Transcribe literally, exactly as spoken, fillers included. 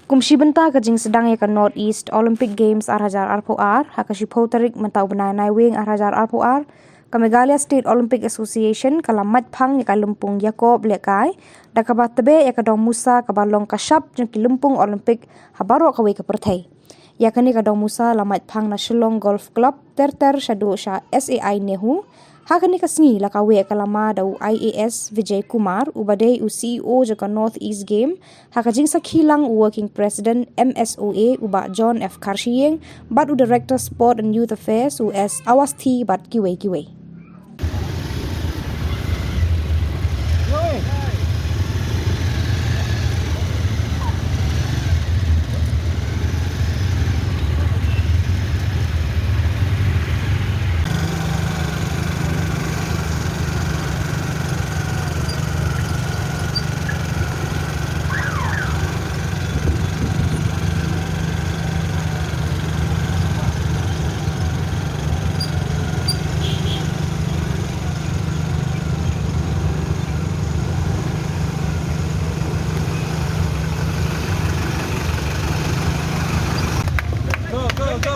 Kum shi bynta ka jingsdang ïa ka North East Olympic Games ar hajar arphew ar, ha ka shiphew tarik mynta u bnai Naiwieng ar hajar arphew ar, ka Meghalaya State Olympic Association ka la mait phang ïa ka lympung Jacob Lehkai, da kaba tbeh ïa ka dong musa kaba long ka shap jong ki lympung Olympic ha baroh kawei ka pyrthei. Ïa kane ka dong musa la mait phang na Shillong Golf Club, ter ter shaduh sha S A I NEHU. Ha kane ka sngi la kaweh ka lama da u I A S Vijay Kumar, uba dei u C E O jong ka North East Game, ha ka jingsakhi lang u Working President M S O A, u Bah John F Kharshiing, bad u Director Sport and Youth Affairs, u S Awasthi, bad kiwei kiwei. Go, go, go.